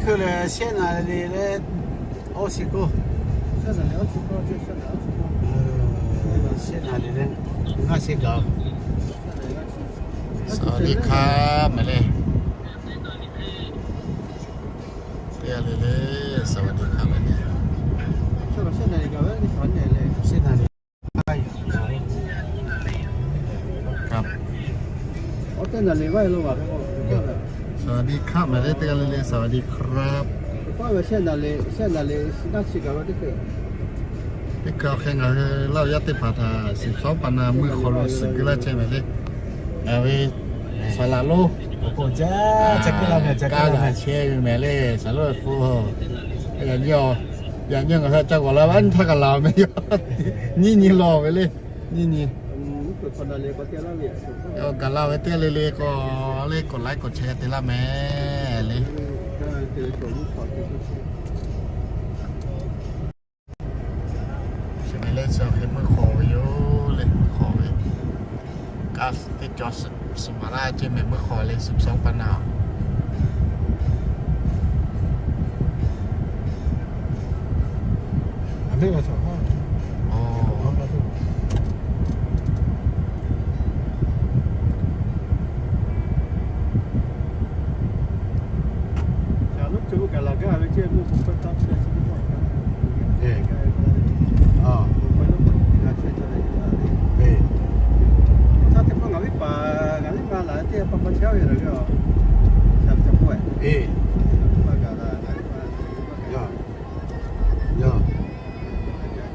Lehˬ shehˆ naˍ riˍ leh awˇ shiˍ k'oˆ, shehˆ naˍ riˍ leh ngaˇ shiˍ gaˬ-oˬ. สวัสดีครับ mehˍ le. Teˇ g'aˇ le le, สวัสดีครับ mehˍ le. Shehˆ naˍ riˍ ครับ สวัสดีครับ mehˍ le, teˇ g'aˇ le le, สวัสดีครับ. Teˇ hkui awˬ hk'e ngaˬ hui Laˇ huˍ yaˇ teˇ hpaˍ htaꞈ สิบสอง ปันนา meuˇ hk'aw lo suhˍ keu laˇ chehˇ mehˍ le. Ngaˬ ve saˍ laꞈ lonˉ, kaˇ g'aꞈ chehˇ ve mehˍ le, saˍ lonˉ ve hpu. Yaꞈ nyi ngaˬ hui ca g'awˬ la ve, a nyi htaˇ kaꞈ laˬ-oˬ mehˍ yaˇ. Nyiˇ nyi lawˬ ve le, nyiˇ nyi. Gaˬ la ve teˇ g'aˇ le le k'o, le กดไลค์ กดแชร์ te laˇ mehˍ le. Chi mehˍ le, chi awˬ hk'e meuˇ hk'aw ve yoˬ le, hk'aw ve. Kaˇ teˇ cawˬ suhˍ maˍ laˇ ceh mehˍ meuˇ hk'aw le, สิบสอง ปันนา.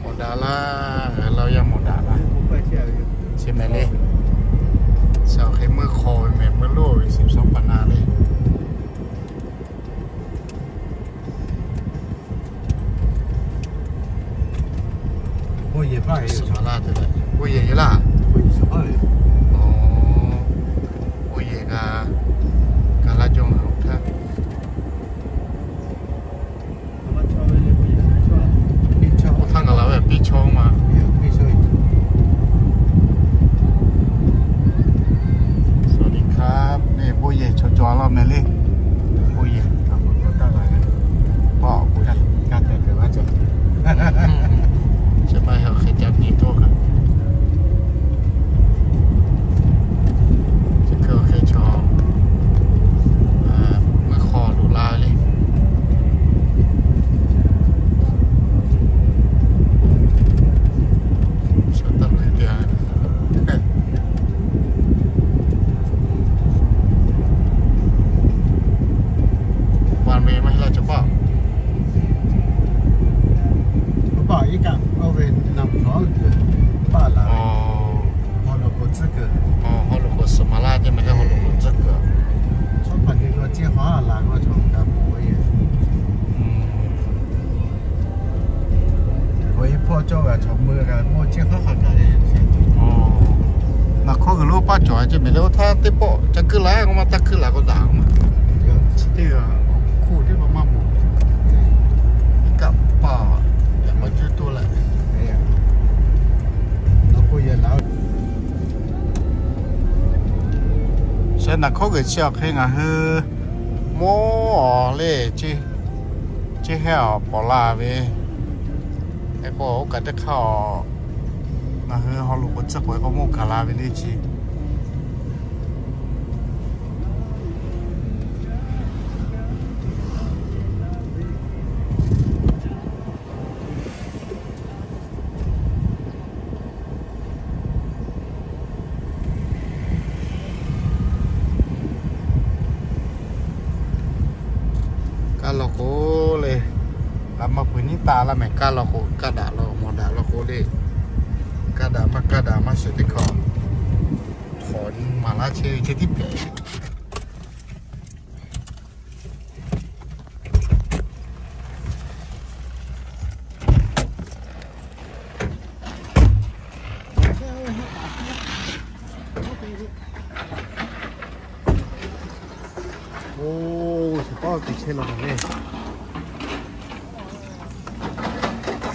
Mawˬ daꞈ laˇ, ngaˬ Laˇ huˍ yaˇ mawˬ daꞈ laˇ. Chi mehˍ le, chi awˬ hk'e meuˇ hk'aw ve mehˍ meuˇ lonˉ ve สิบสอง ปันนา le. Boˇ yehˬ laˇ, boˇ yehˬ kaꞈ, kaꞈ laˇ cawˇ ngaˬ oˇ htaˇ. Oˇ htaˇ ngaˬ laˬ ve piˇ chaw ma. สวัสดีครับ neˇ boˇ yehˬ chaw cawˬ laˇ mehˍ le. Boˇ yehˬ, paˆ awˬ boˇ yehˬ. Chi ma hk'e ca nyi toˇ kaꞈ. Chi hk'e awˬ hk'e chaw meuˇ hk'aw loꞈ la ve le. Chaw taˇ meuˇ te a. Paˍ ve maˇ heˆ laˇ cawˬ paˆ. Paˍ iˉ kaˆ oˇ ve naˬ hk'awꞈ g'uiˬ paˆ laˬ ve. Haw loꞈ k'oˍ tcuhˉ kuiˬ, haw loꞈ k'oˍ suhˍ maˍ laˇ ceh mehˍ le, haw loꞈ k'oˍ tcuhˉ kuiˬ. Chaw hpaˍ hk'e g'a ciˇ haw a laˬ g'a chaw kaꞈ peuˬ ve. K'oꞈ e hpawˇ cawˇ g'a chaw meuˇ g'a mawˇ chehˇ hk'aˇ hk'a gaˬ le. Naˬ hkawˇ g'uiˬ lo paˇ cawˬ ceh mehˍ le, oˇ htaˇ teˇ pawˆ ca kuiˬ laˇ k'o maˇ taˇ kuiˬ laˇ k'o daꞈ maˇ. Chi teˇ g'aˇ hk'oˆ teˇ hpaˍ maˇ mawˬ. Iˉ kaˆ paˆ yaꞈ k'aw juˇ toˇ leh. Shehˆ naˬ hkawˇ g'uiˬ chi awˬ hk'e ngaˬ hui mawˇ awˬ le, ceˇ heˆ awˬ pawˍ la ve. Hk'e k'o oˇ kaꞈ teˇ hk'aˇ awˬ, ngaˬ hui haw loꞈ k'oˍ tcuhˉ k'oꞈ e k'o mawˇ gaˬ la ve le chi. Kaˇ law k'o le, laꞈ maˇ pui nyiˉ taˍ laˇ mehˍ. Kaˇ law k'o kaˇ daꞈ law, mawˬ daꞈ law k'o le, kaˇ daꞈ maˇ kaˇ daꞈ maˇ shiˍ teˇ hkawꞈ. Htawnˍ nyi maˍ laˇ chehˇ ve ceh tiˉ hpehꞈ. Oˇ, shiˍ paˇ tiꞈ chehˇ law mehˍ le.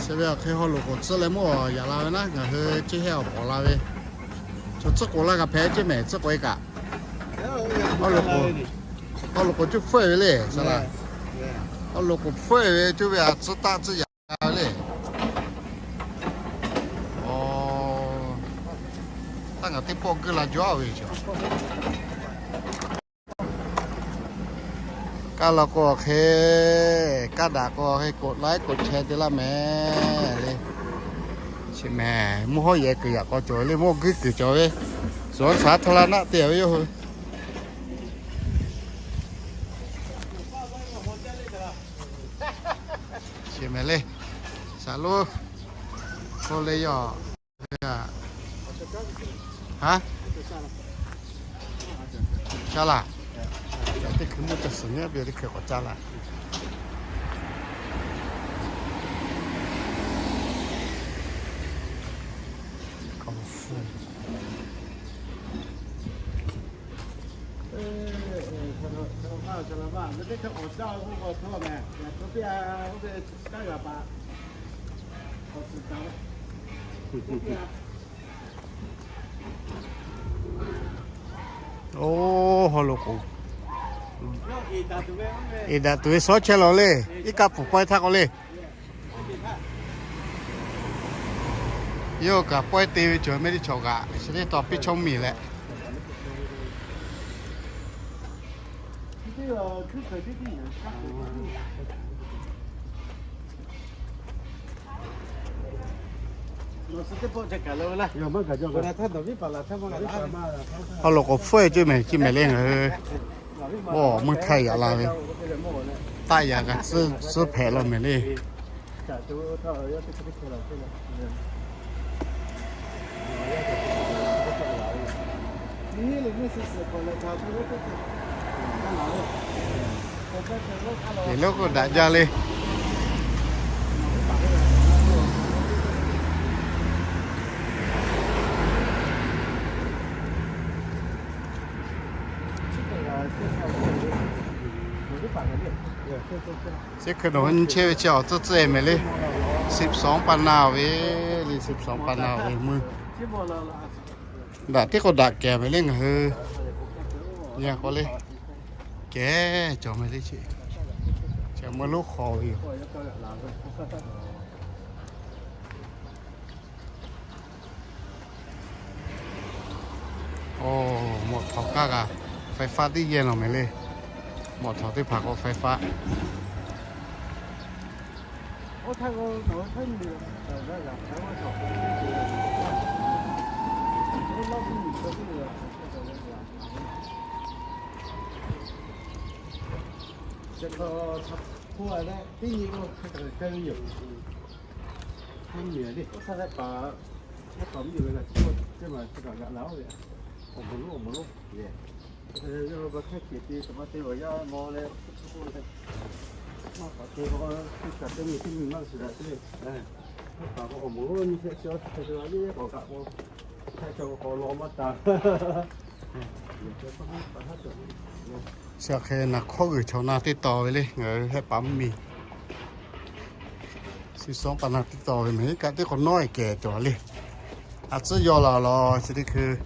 Chi ve awˬ hk'e haw loꞈ k'oˍ tcuhˉ leh mawˇ yaꞈ la ve naˉ, ngaˬ hui ceˇ heˆ awˬ pawˍ la ve. Chaw tcuhˉ k'oꞈ laˇ kaꞈ hpehꞈ ceˇ mehˍ, tcuhˉ k'oꞈ e kaꞈ. Haw loꞈ k'oˍ, haw loꞈ k'oˍ cuˇ hpfuhˆ ve le, saˍ laꞈ. Awˬ lawn k'o hpfuhˆ ve cuˇ ve a tcuhˉ taˆ tcuhˉ yaꞈ le. Taˇ ngaˬ teˇ pawˆ geuˆ la jaw ve chaw. Kaˇ law k'o hk'e, kaˇ daꞈ k'o hk'e, กดไลค์ กดแชร์ te laˇ mehˍ le. Chi mehˍ mvuhˇ hawˉ yehˬ kuiˬ yaꞈ k'aw cawˬ ve le, mvuhˇ hawˉ guiˇ kuiˬ cawˬ ve. Zuhꞈ shaˉ htaˇ la naˆ te ve yoˬ hui. Chi mehˍ le. Shaˍ loˉ k'oˆ le yoˬ. Ha? Caˇ laˇ. Teˇ hkui mvuhˇ ca suhˍ nyi ve teˇ hkui k'awꞈ caˇ laˇ. Oˇ, haw loꞈ k'oˍ. Eˍ daꞈ tuˬ ve shawˉ chehˇ law le. Iˉ kaˆ pfuhˍ pawehˇ htaˇ k'o le. Yawˇ kaꞈ pawehˇ te ve cawˬ mehˍ le chaw kaꞈ, chi teˇ taw piˇ chawˇ miˬ leh. Haw loꞈ k'oˍ hpfuhˆ e cuˇ mehˍ, chi mehˍ le ngaˬ hui. Mawˇ meuˇ htaˇ yaꞈ la ve, taˆ yaꞈ g'a tcuhˉ hpehꞈ la mehˍ le. Eˍ loˉ k'o daꞈ jaˇ le. Chi hkui nawˬ hui nyi chehˇ ve chi awˬ tcuhˉ tcuhˉ e mehˍ le. สิบสอง pa na ve le, สิบสอง pa na ve meuˇ. Daꞈ teˇ k'o daꞈ kehˬ mehˍ le ngaˬ hui. Yaꞈ k'aw le kehˬ cawˬ mehˍ le chi. Chi meuˇ lonˉ hk'aw ve yoˬ. Oˇ, mawꞈ htawˍ kaˇ g'a ไฟฟ้า teˇ yehˇ law mehˍ le. Mawꞈ htawˍ teˇ hpaˍ k'o ไฟฟ้า. Chi hk'e naˬ hkawˇ g'uiˬ chaw na teˇ taw ve le, ngaˬ hui hehˆ paˍ mvuhˇ miˬ. สิบสอง pa na teˇ taw ve mehˍ, iˉ kaˆ teˇ k'o nawˉ e kehˬ cawˬ le. A tcuhˉ yaw la law chi teˇ hkui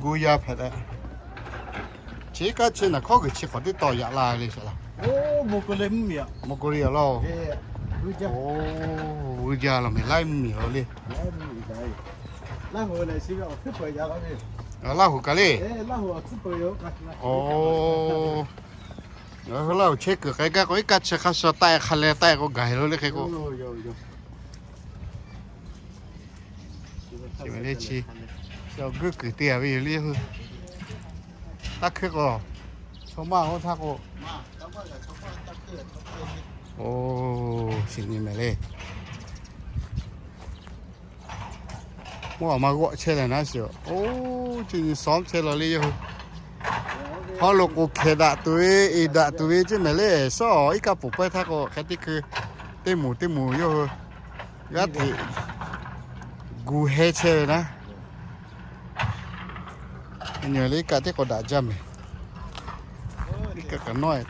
gu yaˇ hpehꞈ leh, chi iˉ kaˆ chi naˬ hkawˇ g'uiˬ chi hk'awꞈ teˇ taw yaꞈ la ve le shaˍ laˇ. Mawˇ ko le mvuhˇ miˬ a. Oˇ, vuiˇ jaˇ law mehˍ laiˉ mvuhˇ miˬ law le. Laˇ huˍ kaꞈ le. Oˇ, ngaˬ hui Laˇ huˍ chehˇ kuiˬ k'ai gaˇ k'o iˉ kaˆ chi hk'a sha taˆ e hk'a leh taˆ e k'o gaˬ lo le hk'e k'o. Chi ve le chi, chi awˬ guˇ kuiˬ te a ve yoˬ le hui. Taˇ hkuiˇ k'o, chaw maˇ oˇ htaˇ k'o. Oˇ, chi nyi mehˍ le. Mawˇ awˬ ma g'awˆ chehˇ leh naˉ shiˍ. Oˇ, chi nyi sawˉ chehˇ law le yoˬ hui. Haw loꞈ k'oˍ hkehˍ daꞈ tuˬ ve, eˍ daꞈ tuˬ ve ceˇ mehˍ le. Sawˉ iˉ kaˆ pfuhˍ pawehˇ htaˇ k'o hk'e teˇ hkui teˇ moˍ teˇ moˍ yoˬ hui. G'aˇ hteꞈ gu heh chehˇ ve naˉ. Nyi le iˉ kaˆ teˇ k'o daꞈ jaˇ mehˍ. Iˉ kaˆ kaꞈ nawˉ e.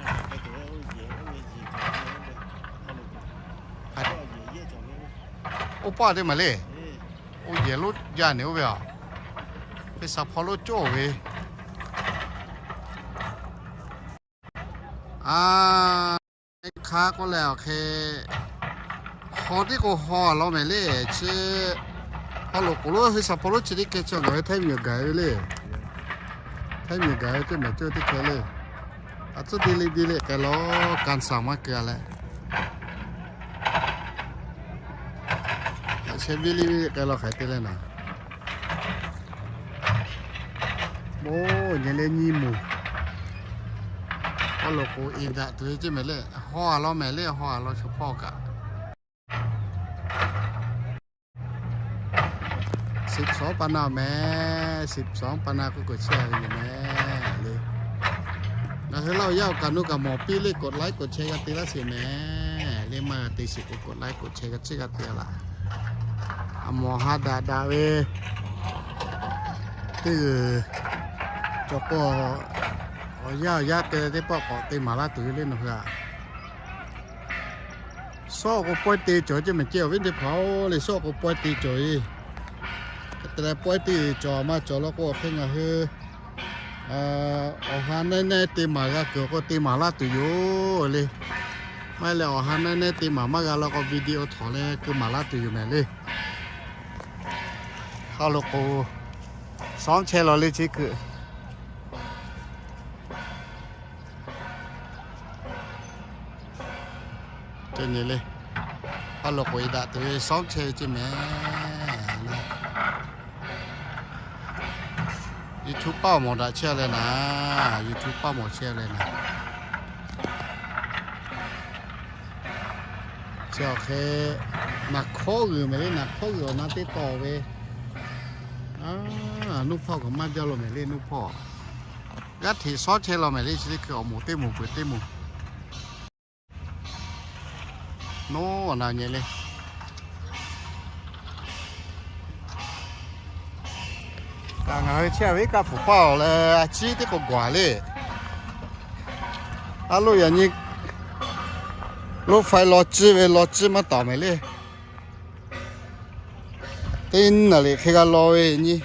Oˇ paˆ teˇ maˬ le. Oˇ yehˬ lonˉ jaˇ ne oˇ ve a. Hk'e shaˍ hpaw lonˉ cawˇ ve a. Hk'aˬ k'oˆ leh awˬ hk'e, haw tiˉ k'o haw law mehˍ le. Chi haw loꞈ k'oˍ lonˉ hui Saˍ hpaw lonˉ chi teˇ hkeh chi ngaˬ hui Htaiˇ miˬ gaˬ ve le. Htaiˇ miˬ gaˬ ve teˇ mehˍ cawˇ teˇ hkeh le. A tcuhˉ te le te le k'ai law, kanˍ saˍ maˇ keu a leh, a chehˇ viˇ liˇ viˇ liˇ k'ai law hk'aˬ hk'e te le naˍ. Bon, nyi le nyi moˍ. Haw loꞈ k'oˍ iˍ daꞈ tuˬ ve ceˇ mehˍ le. Haw a law mehˍ le, haw a law chaw hpawˇ kaꞈ. สิบสอง pa na mehˍ, สิบสอง pa na k'oˆ k'o chehˇ ve yoˬ mehˍ le. Ngaˬ hui Laˇ huˍ yaˇ awˬ kaꞈ nuˇ kaꞈ mawˬ piˇ le, กดไลค์ กดแชร์ g'a te laˇ sheˍ mehˍ le. Maˇ g'a te sheˍ k'o กดไลค์ กดแชร์ g'a chiˇ g'a te laˇ. A mawˬ ha daꞈ daꞈ ve teˇ g'uiˬ cawˬ k'o, awˬ yaˇ awˬ yaˇ te teˇ pawˆ k'awꞈ te maˍ laˇ tuˬ ve le nawˬ hui a. Sawˉ k'o pawehˇ te cawˬ ceˇ mehˍ ceˇ, awˬ viˉ teˇ hpaˍ-oˬ le, sawˉ k'o pawehˇ te cawˬ e. Hk'e te leh pawehˇ te cawˬ maˇ cawˬ law k'o, awˬ hk'e ngaˬ hui awˬ ha neˉ neˉ te maˍ g'a kuiˬ k'o te maˍ laˇ tuˬ yoˬ le. Maˇ heˆ leh awˬ ha neˉ neˉ te maˍ maˇ g'a law k'o, video htawnˍ leh keu maˍ laˇ tuˬ yoˬ mehˍ le. Haw loꞈ k'oˍ sawˉ chehˇ law le chi kuiˬ. Ceh nyi le, haw loꞈ k'oˍ iˍ daꞈ tuˬ ve sawˉ chehˇ ve ceˇ mehˍ. YouTube paˇ mawˬ daꞈ chehˇ leh naˍ, YouTube paˇ mawˬ chehˇ leh naˍ. Chi awˬ hk'e naˍ hkawˉ g'uiˬ mehˍ le, naˍ hkawˉ g'uiˬ awˬ na teˇ tawˍ ve. Nuˇ hpawˇ kaꞈ maˇ jaˇ law mehˍ le, nuˇ hpawˇ. G'aˇ hteꞈ sawˉ chehˇ law mehˍ le, chi teˇ hkui awˬ moˍ teˇ moˍ peuˬ teˇ moˍ. Noˉ awˬ na nyi le. Kaꞈ ngaˬ hui chehˇ ve iˉ kaˆ pfuhˍ paˇ awˬ leh a ciˉ teˇ k'o gawˬ le. A loˇ yaꞈ nyi รถไฟ law ciˇ ve law ciˇ maˇ tawˍ mehˍ le. Teˇ naˍ riˍ hk'e g'a law ve nyi.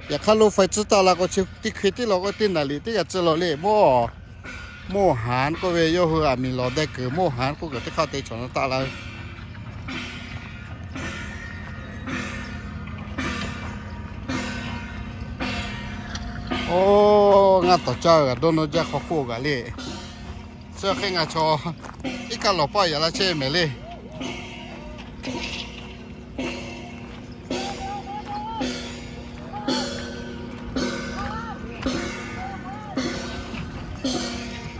Yaꞈ hk'aˇ รถไฟ tcuhˉ taˆ la k'o, chi teˇ hkui teˇ law k'o teˇ naˍ riˍ teˇ g'aˇ tcuhˉ law le. Mawˇ, mawˇ haˍ k'oˆ ve yawˇ hui aˬ miˍ lawˬ deh kuiˬ mawˇ haˍ k'oˆ kuiˬ teˇ hk'aˇ te chaw na taˆ la ve. Oˇ, ngaˇ tawˍ caˇ ve kaꞈ dawˇ nawˇ jaˇ hk'aw hk'oˆ kaꞈ le. Chi hk'e ngaˬ chaw iˉ kaˆ lawˬ paˇ yaꞈ la chehˇ mehˍ le.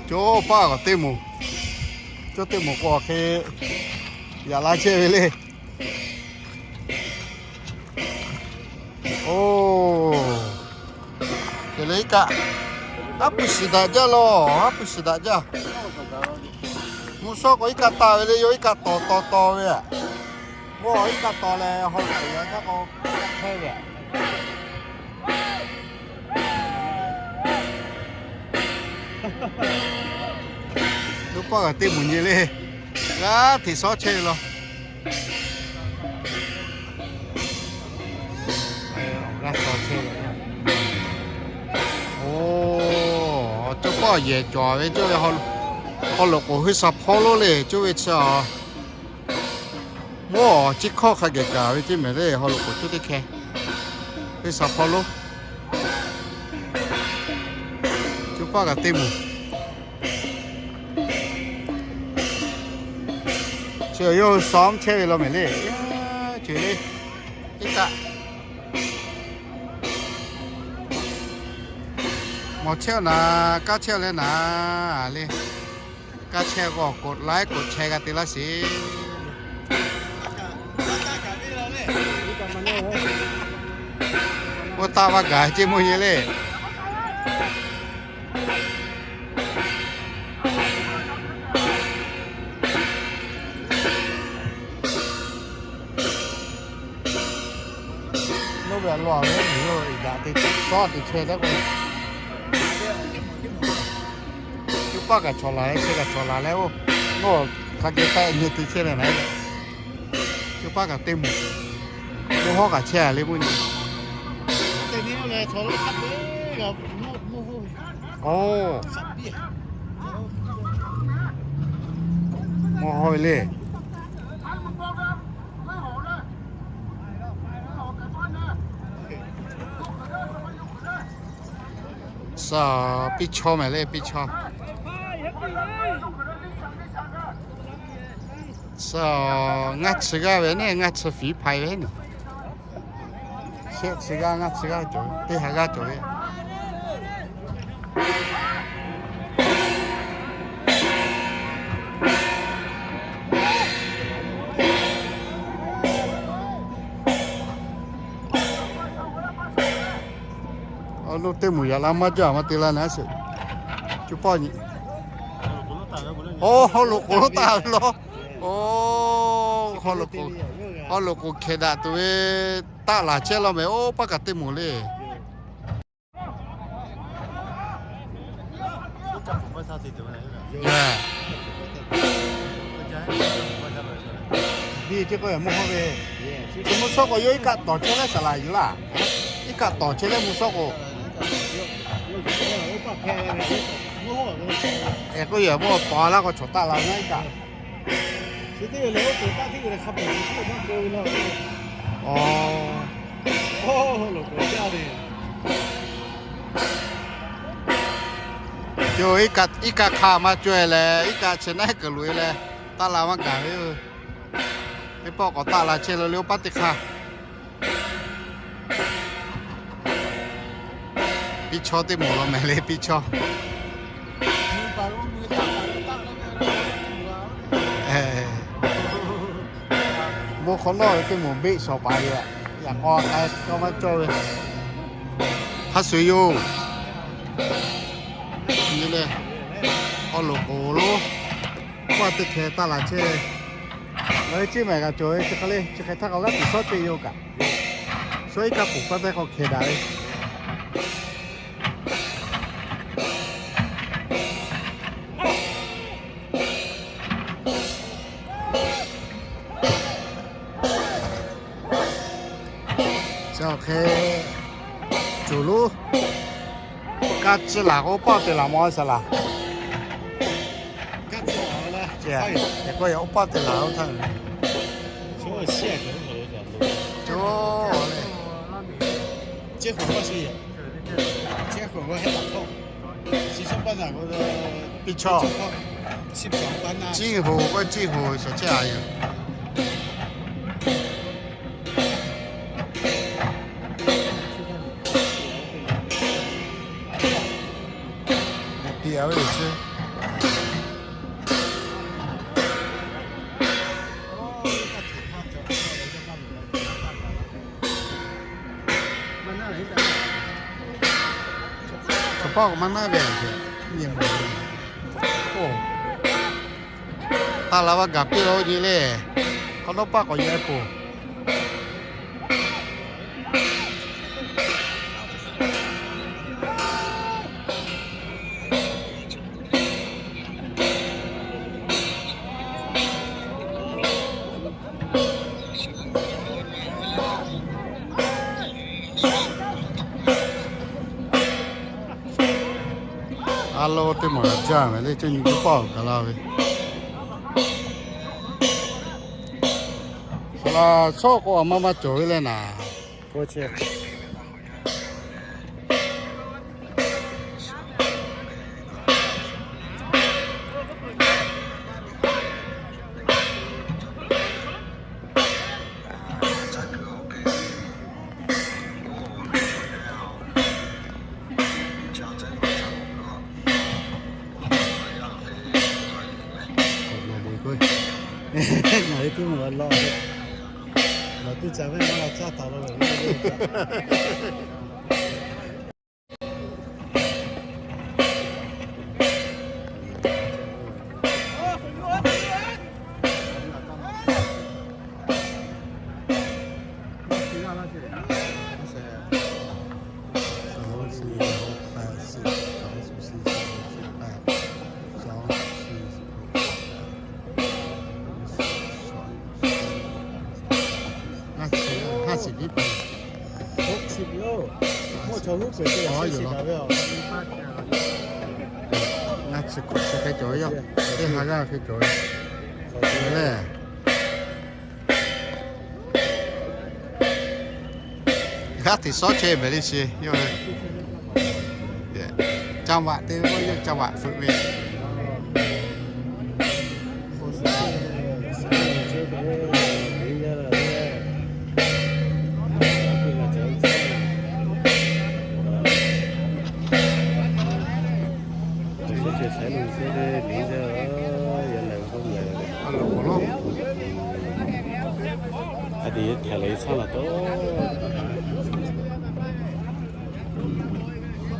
Cawˇ paˇ kaꞈ teˇ moˍ, cawˇ teˇ moˍ k'o hk'e yaꞈ la chehˇ ve le. Oˇ, te leh iˉ kaˆ, aˉ puiˉ shiˍ daꞈ jaˇ lawˬ, aˉ puiˉ shiˍ daꞈ jaˇ. Mvuhˇ shawˉ k'o iˉ kaˆ taˆ ve le, yawˇ iˉ kaˆ tawˍ tawˍ tawˍ ve. Mvuhˇ iˉ kaˆ tawˍ leh haw loꞈ k'oˍ yaꞈ hk'aˇ k'o hpehˇ ve. Nuˇ paˇ kaꞈ teˇ moˍ nyi le. G'aˇ hteꞈ sawˉ chehˇ ve law. G'aˇ sawˉ chehˇ ve. Oˇ, cawˇ paˇ yehˬ cawˬ ve cawˇ ve, haw loꞈ k'oˍ hui shaˍ hpawˇ lonˉ le cawˇ ve chi a. Mawˇ awˬ ciˉ hkawˇ hk'a geh gaˬ ve ceˇ mehˍ le, haw loꞈ k'oˍ cawˇ teˇ hkeh. Hui shaˍ hpawˇ lonˉ. Cawˇ paˇ kaꞈ teˇ moˍ. Chi yawˇ hui sawˉ chehˇ ve law mehˍ le. Chi le, iˉ kaˆ mawˬ chehˇ naˍ, kaˇ chehˇ leh naˍ le. Kaˇ chehˇ k'o กดไลค์ กดแชร์ g'a te laˇ sheˍ. Oˇ taˆ vaˇ gaˬ ceˇ mawˇ nyi le. Nawˬ ve a law ve, nawˬ ve iˉ daꞈ te sawˉ te chehˇ taˇ k'o. Cawˇ paˇ kaꞈ chaw laˬ leh, chehˇ kaꞈ chaw laˬ leh oˇ. Nawˬ hk'a geh taˆ nyi te chehˇ leh naˍ. Cawˇ paˇ kaꞈ teˇ moˍ. Mvuhˇ hawˉ kaꞈ chehˇ a le mvuhˇ nyi. Oˇ. Mawˇ hawˇ ve le. Suh, piˇ chaw mehˍ le, piˇ chaw. Suh, ngaˇ chi g'aˇ ve neˇ, ngaˇ chi fiˍ hpaˍ ve neˇ. Shehˆ chi g'aˇ, ngaˇ chi g'aˇ cawˬ ve, teˇ ha g'aˇ cawˬ ve. Awˬ lo teˇ moˍ yaꞈ la maˇ jaˇ maˇ te la naˉ sheˍ. Cuˇ pawˆ nyi. Oˇ, haw loꞈ k'oˍ lo taˆ ve law. Oˇ, haw loꞈ k'oˍ hkehˍ daꞈ tuˬ ve taˆ laˬ chehˇ law mehˍ, oˇ paˆ kaꞈ teˇ moˍ le. Biˇ ce k'o, mvuhˇ hawˇ ve, mvuhˇ shawˉ k'o, yawˇ iˉ kaˆ tawˍ chehˇ leh saˍ laˍ yuˬ laˇ. Iˉ kaˆ tawˍ chehˇ leh mvuhˇ shawˉ k'o, eh, k'oˆ yaˬ mvuhˇ tawˍ laˇ k'o, chaw taˆ la naˉ iˉ kaˆ. Oˇ, iˉ kaˆ hk'a maˇ caweh leh, iˉ kaˆ chi naˉ kuiˬ loꞈ e leh, taˆ la maˇ gaˬ ve. Teˇ pawˆ k'awꞈ taˆ la chehˇ lo le, oˇ paˆ teˇ hk'aˇ. Piˇ chaw teˇ moˍ law mehˍ le, piˇ chaw. Bon hk'awꞈ nawˉ ve teˇ moˍ beˆ shawˍ paˍ ve, yaꞈ k'aw k'ai cawˇ maˇ cawˇ ve. Hk'a shuˍ yoˬ. Nyi le, haw loꞈ k'oˍ lo, oˇ paˆ teˇ hkeh taˆ la chehˇ. Ngaˬ hui ceˇ mehˍ kaꞈ cawˬ ve chi hk'e le, chi hk'e htaˇ k'awꞈ g'aˇ tuˬ shawˉ ceˇ yoˬ kaꞈ. Shawˉ iˉ kaˆ pfuhˍ paˇ teˇ k'awꞈ hkehˍ daꞈ ve. Chi awˬ hk'e cuˬ loˉ, kaˇ ciˇ laˬ k'o, oˇ paˆ te laˬ mawˬ saˍ laˍ. K'o yaꞈ oˇ paˆ te laˬ oˇ htaˇ, co, piˇ chaw, ciˇ hoˍ k'o ciˇ hoˍ shawˍ chehˇ a yoˬ. Tiꞈ a ve le chi. Chaw paˆ k'awꞈ maˇ naˉ ve, nyi ma. Oˇ, taˆ la vaˇ gaˬ piˇ la oˇ nyi le. Hk'awꞈ nawˉ paˆ k'awꞈ yaꞈ e poˬ. A lo teˇ maˬ jaˇ mehˍ le, cuˇ nyi cuˇ paˆ awˬ gaˬ la ve. Saˍ laˍ shawˉ k'o, a ma maˇ cawˬ ve le naˍ. Ngaˬ hui teˇ moˍ law, ngaˬ teˇ ca ve maˇ la caˇ taˍ lo. Ngaˇ chi hk'awꞈ chi hk'e cawˬ ve yoˬ. Teˇ ha g'aˇ hk'e cawˬ ve. Lehˬ, g'aˇ hteꞈ shawˉ chehˇ ve le shi yawˇ ve. Caˇ vaꞈ te ve k'o yawˇ caˇ vaꞈ feuꞈ ve.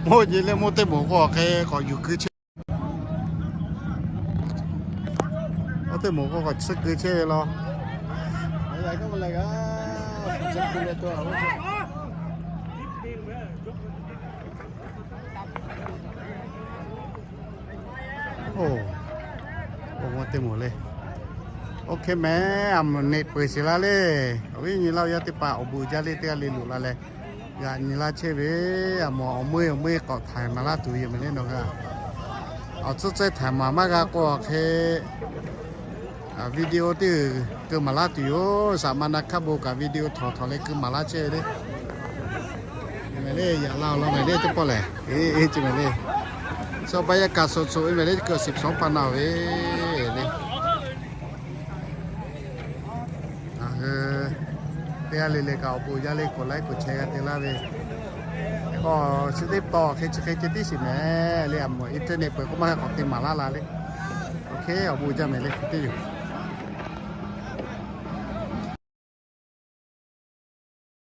Mawˇ nyi leh mawˇ teˇ moˍ k'o hk'e k'awꞈ yuˬ keu chehˇ. Mawˇ teˇ moˍ k'o k'awꞈ tsuhˇ keu chehˇ ve law. Oˇ, mawˇ teˇ moˍ le. Oˇ hk'e mehˍ, aˬ moˍ neꞈ peuˬ sheˍ la le. Awˬ viˉ nyi laˇ yaˇ teˇ hpaˍ awˬ bon jaˇ le teˇ g'aˇ le loꞈ la leh, g'aꞈ nyi laˇ chehˇ ve. Aˬ moˍ awˬ meuˇ awˬ meuˇ k'awꞈ htaiˍ maˍ laˇ tuˬ yoˬ mehˍ le nawˬ g'a. Awˬ tcuhˉ tcuhˉ htaiˍ maˍ maˇ g'a k'o hk'e, video teˇ keu maˍ laˇ tuˬ yoˬ. Saˍ ma na hkaˇ bon kaꞈ video htawnˍ htawnˍ leh keu maˍ laˇ chehˇ ve le. Mehˍ le, yaꞈ la awˬ lawn mehˍ le teˇ pawˆ lehˬ, e e ce mehˍ le. Shaw ba yaˇ kaꞈ shoˍ shoˍ ve mehˍ le, keu shiˍ shawˉ pa na ve le. Teˇ g'aˇ le le kaꞈ awˬ bon jaˇ le k'awꞈ laiˉ k'oˍ chehˇ g'a te laˇ ve. K'awꞈ chi teˇ taw hk'e chi hk'e ce tiˉ shiˍ mehˍ le, aˬ moˍ internet peuˬ k'o maˇ g'a k'awꞈ te maˍ laˇ la le. Oˇ hk'e awˬ bon jaˇ mehˍ le teˇ yoˬ.